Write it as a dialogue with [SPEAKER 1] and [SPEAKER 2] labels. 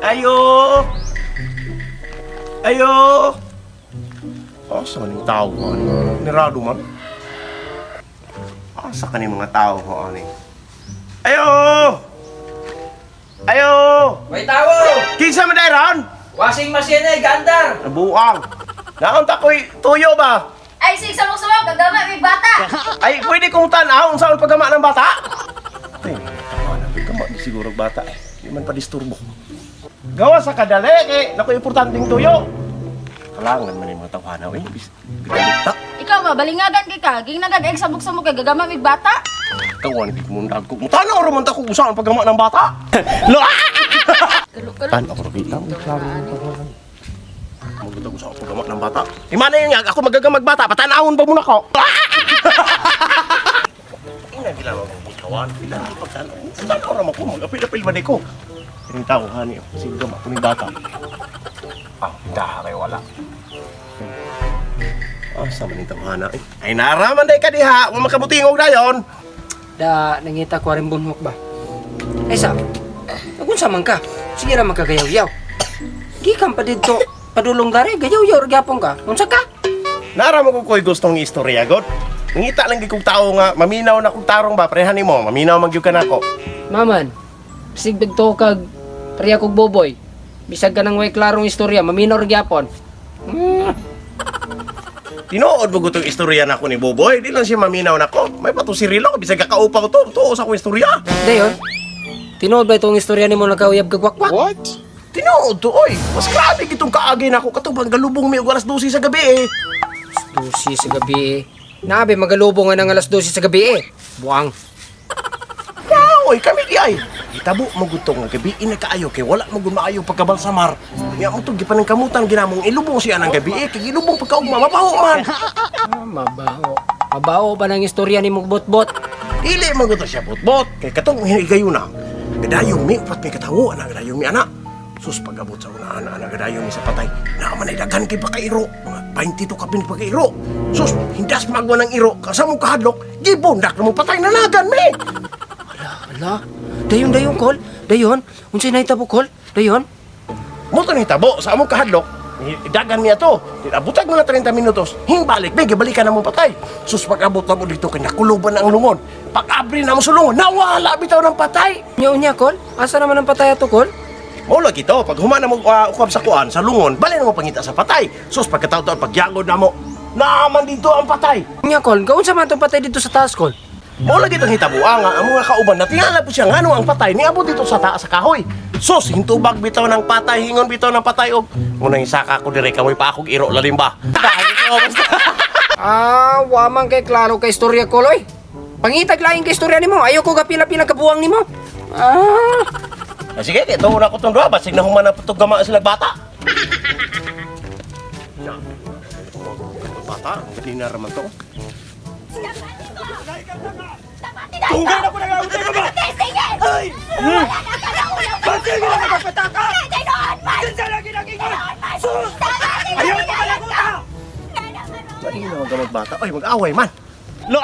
[SPEAKER 1] Ayo! Ayo! Asa man yung tao ko, ani? Nirado man. Asa ka ni mga tao ko, ani? Ayo! Ayo!
[SPEAKER 2] May tawo!
[SPEAKER 1] Kinsa man dahil ron?
[SPEAKER 2] Washing machine eh, gandar!
[SPEAKER 1] Nabuang. Naunta ko'y tuyo ba?
[SPEAKER 3] Ay, sig samok-samok, gagama may bata.
[SPEAKER 1] Ay, pwede kong tanaw unsaon paggama ng bata? Ay, tama na. Paggama di siguro bata eh. Di man pa disturbo. Gawa sa kadali eh. Naku, importanteng tuyo. Kalangan man yung mga tawhana eh. Bis, ta.
[SPEAKER 3] Ikaw ma, balingagan kay ka. Ging nagag ay samok-samok kay gagama may bata.
[SPEAKER 1] Kawan, hindi mo ko. Tanaw raman ta kung unsaon paggama ng bata. Lo!
[SPEAKER 3] Kalo-kalo.
[SPEAKER 1] Tanaw ko kita. Magutag sa paggama ng bata. Imana yun nga, ako magagamag bata. Patanawon pa muna ko. Ina gila mo butawan. Pila ang pagtanaw. Tanaw raman ko. Mag-apil-apil man ko. Yung tao, hani. Sige, gama ko ni bata. Ah, daha kay wala. Ah, sama ni tawhana. Eh. Ay, naraman day ka diha. Wa makabutingog dayon.
[SPEAKER 2] Da, nangita ko rin bunhok ba? Ay sa, kung sa man ka, sige ra magkagayaw-yaw. Gikan pa dito, padulong dari, gayaw-yaw ra gyapon ka. Unsa ka?
[SPEAKER 1] Nara mo kung ko'y gustong istorya, God. Nangita lang gid kong tao nga, maminaw na kong tarong ba, prehan nimo, maminaw man gyud ka nako.
[SPEAKER 2] Maman, bisig bigto kag pareha kog boboy. Bisag ka nang way klarong istorya, maminaw ra gyapon.
[SPEAKER 1] Tinuod mo gutong istorya nako ni Boboy, di lang siya maminaw nako. May pato si Rilo, bisag kakaupaw to, tuo sa akong istorya.
[SPEAKER 2] Dayon, tinuod ba itong istorya nimo nagkauyab kag wakwak?
[SPEAKER 1] What? Tinuod to, oy. Mas grabe gitong kaagay nako katong galubong mi og alas 12 sa gabi eh.
[SPEAKER 2] 12 sa gabi eh. Naabe, magalubong nga ng alas 12 sa gabi eh. Buang.
[SPEAKER 1] Oy, kami di ay. Itabo mo gutong nga gabi ina kaayo kay wala mo gud maayo pagkabalsamar. Nya mo to gipaningkamutan ginamong ilubong siya ng gabi eh, kay ilubong pagkaugma mabaho man.
[SPEAKER 2] Ah, mabaho. Mabaho ba ng istorya ni Botbot?
[SPEAKER 1] Dili man gud to siya botbot kay katong higayuna. Gadayong mi upat mi katawo ana gadayong mi ana. Sus pag-abot sa una ana ana gadayong mi sa patay. Naa man ay daghan kay pakairo, mga 22 ka pin pakairo. Sus hindas magwa ng iro kasa mo kahadlok, gibundak na mo patay nanagan mi.
[SPEAKER 2] Ala, ala. Dayon, dayon, Kol. Dayon. Unsay nahitabo, Kol? Dayon.
[SPEAKER 1] Mo to ni tabo sa among kahadlok. Dagan mi ato. Abutag mga 30 minutos. Hingbalik mi gibalikan na mo patay. Sus pag-abot na mo dito kay nakuluban na ang lungon. Pag-abri na mo sa lungon, nawala bitaw ng patay.
[SPEAKER 2] Nya unya, Kol. Asa naman ang patay ato, Kol?
[SPEAKER 1] Mao lagi to, pag humana mo ukab sa kuan sa lungon, bali na mo pangita sa patay. Sus pagkataon pagyagod na mo, naaman dito ang patay.
[SPEAKER 2] Nya, Kol. Gaun sa man itong patay dito sa taas, Kol?
[SPEAKER 1] Mao lagi itong hitabua nga ang mga kauban na tingala po siya ngano ang patay niabot dito sa taas sa kahoy. Sus hintubag bitaw ng patay, hingon bitaw ng patay og munang isaka ko dire kamoy pa akong iro lalim ba.
[SPEAKER 2] Ah, waman kay klaro kay istorya, Kol, oy. Pangitag laing kay istorya nimo. Ayaw ko gapila-pila kabuang nimo. Ah.
[SPEAKER 1] Ah, sige, ito una ko itong duha. Basig na humana po itong gama sila bata. Bata, hindi na raman to.
[SPEAKER 3] Tunggal na ko nag-autay ka ba? Sige! Ay! Wala na ka na ulo! Bakit ka na nagpataka? Tinoon man! Kinsa lagi nagiging! Sus! Ayaw pa ka!
[SPEAKER 1] Mali na magamag bata. Ay, mag-away man. Lo!